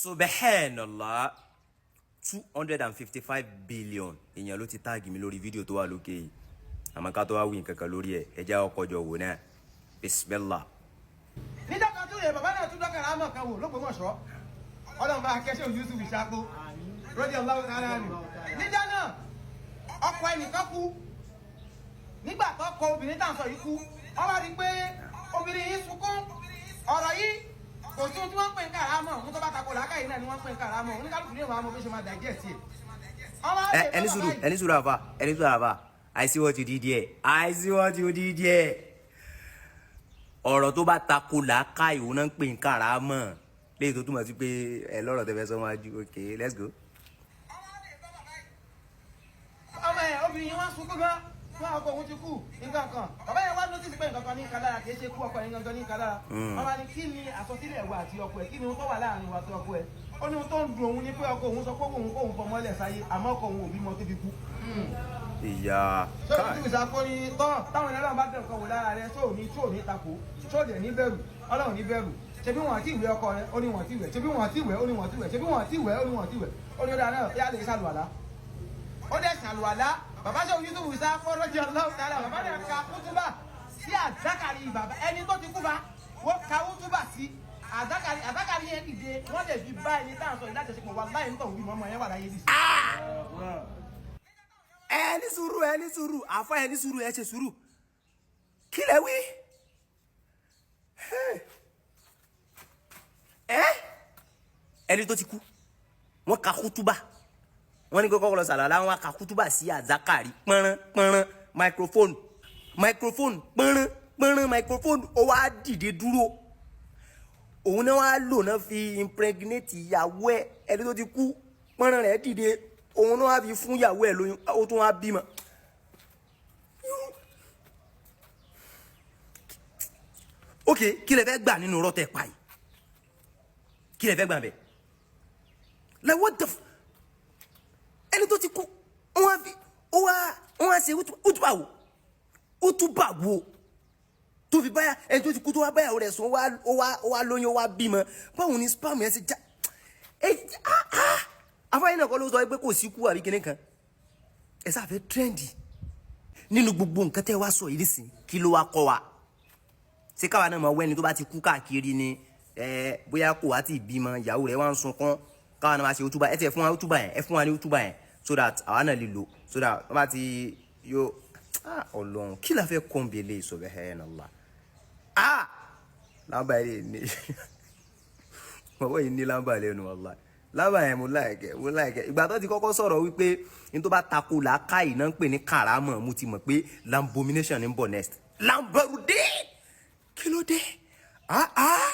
Subhanallah, 255 billion èèyàn ló ti tag mi lórí fídíò tó wà lókè yìí. Àmọ́ ká tó wá wí nǹkan kan lórí ẹ̀, ẹ jẹ́ ọkọ̀ jọ wò náà. Bismillah. Níjọ́ kan tún yẹ, bàbá náà tún dọ́kàrà àmọ̀ kan wò lÓgbómọ̀ṣọ́. Ọlọ́run bá kẹ́sẹ̀ Yusuf Ìṣàkó rọ́dí ọlọ́run náírà nù. Níjọ́ náà, ọkọ ẹnìkan kú. Nígbà tó kọ obìnrin tá à ń sọ yìí kú, wọ́n bá rí i pé obìnrin yìí sunkún. Ọ̀rọ̀ yìí, kò sí ohun tí wọ́n ń pè ní kàrámọ̀. Ohun tó bá takò làákàyè náà ni wọ́n ń pè ní kàrámọ̀. Oníkálukú ní ìwà àmọ́ bí ṣe máa digest ẹ̀. Ẹ ẹni sùúrù, ẹni sùúrù àfà, ẹni sùúrù àfà. I see what you did there. I see what you did there. Ọ̀rọ̀ tó bá tako làákàyè, òun náà ń pè ní kàrámọ̀, léyìí tó túmọ̀ sí pé ẹ lọ́rọ̀ tẹ́ fẹ́ sọ wájú. Okay, let's go. Ọmọ ẹ obìnrin yìí, wọ́n sunkún gan fún ọkọ òun ti kú nǹkan kan. Bàbá yẹn wá notice pé nǹkan kan ní nǹkan lára, kì í ṣe kú ọkọ yẹn gangan ní nǹkan lára. Bàbá ní, kí ni àsọsílẹ̀ ìwà àti ọkọ ẹ? Kí ni ohun tó wà láàrin ìwà àti ọkọ ẹ? Ó ní ohun tó ń dùn òun ni pé ọkọ òun sọ pé òun kóun fọmọlẹ̀ sáyé, àmọ́ ọkọ òun ò bímọ tó fi kú. Ìyá. Ṣé o ti ìsàkó ni tọ́ táwọn ènìyàn bá dẹ̀ nǹkan wò lára rẹ, ṣó ní ṣó ní takò, ṣó dẹ̀ ní bẹ̀rù Ọlọ́run ní bẹ̀rù? Ṣebí wọn àti ìwé ọkọ rẹ? Ó ní wọn àti ìwé. Ṣebí wọn àti ìwé? Ó ní wọn àti ìwé. Ṣebí wọn àti ìwé? Ó ní wọn àti ìwé. Ó ní ó dáa náà, yá lè ṣàlùwàlá. Ó dẹ̀ ṣàlùwàlá. Bàbá ṣe Yusuf Isa fọ́rọ́jì Ọlọ́run tààrà, bàbá dẹ̀ ka kútúbà sí àzákàrí bàbá ẹni tó ti kú bá. Wọ́n ka kútúbà sí àzákàrí, àzákàrí yẹn dìde, wọ́n lè fi bá ẹni táà sọ ìdájọsepọ̀ wà láyé nítorí wí mọ́mọ́ yẹn wà láyé bí. Ẹ ní sùúrù, ẹ ní sùúrù àfọ, ẹ ní sùúrù, ẹ ṣe sùúrù. Kí lẹ wí? Ẹ ẹni tó ti kú, wọ́n ka kútúbà, wọ́n ní kókó lọ sàlàlá, wọ́n ka kútúbà sí àzákàrí pọ́nrán pọ́nrán, microphone, microphone, pọ́nrán pọ́nrán, microphone. Ó wá dìde dúró, òun náà wá lò náà fi impregnate ìyàwó ẹ. Ẹni tó ti kú, pọ́nrán rẹ̀ dìde, òun náà wá fi fún ìyàwó ẹ lóyún, ó tún wá bímọ. Ok, kí lẹ fẹ́ gbà nínú rọ́tẹ̀ pa yìí? Kí lẹ fẹ́ gbà bẹ́ẹ̀? Like, what the f, ẹni tó ti kú, wọ́n á fi ó wá, wọ́n á ṣe útúbà wò, útúbà wò tó fi báyà ẹni tó ti kú, tó wá báyàwó rẹ̀ sùn, ó wá lóyún, ó wá bímọ. Báwo ni sperm yẹn ṣe já ẹ? Ah ah, afáyín náà kọ́ ló sọ pé kò sí kú àbí kinní kan. Ẹ sáfẹ́ trendy nínú gbogbo nǹkan tẹ́ wá sọ yìí nísìn. Kí ló wá kọ́ wa? Ṣé káwa náà máa wẹ́ni tó bá ti kú káàkiri ni? Ẹ bóyá kò wá ti bímọ, ìyàwó rẹ̀ wá ń sunkún, káwa náà máa ṣe útúbà. Ẹ tiẹ̀ fún wa útúbà yẹn, ẹ fún wa ní útúbà yẹn so that àwa náà lè lò, so that wọ́n bá ti yóò. Ah, Ọlọ́run, kí la fẹ́ kọ́ńbélé? Subhanallah. Ah, lámbà yìí ní bàbá yìí ní lámbà lẹ́nu. Wallahi, lámbà yẹn, mo like ẹ́, mo like ẹ́. Ìgbà tó ti kọ́kọ́ sọ̀rọ̀ wípé ní tó bá tako làákàyè náà ń pè ní kàrámọ̀, mo ti mọ̀ pé lambomination ní ń bọ̀ next. Lambarudé, kí ló dé? Ah ah.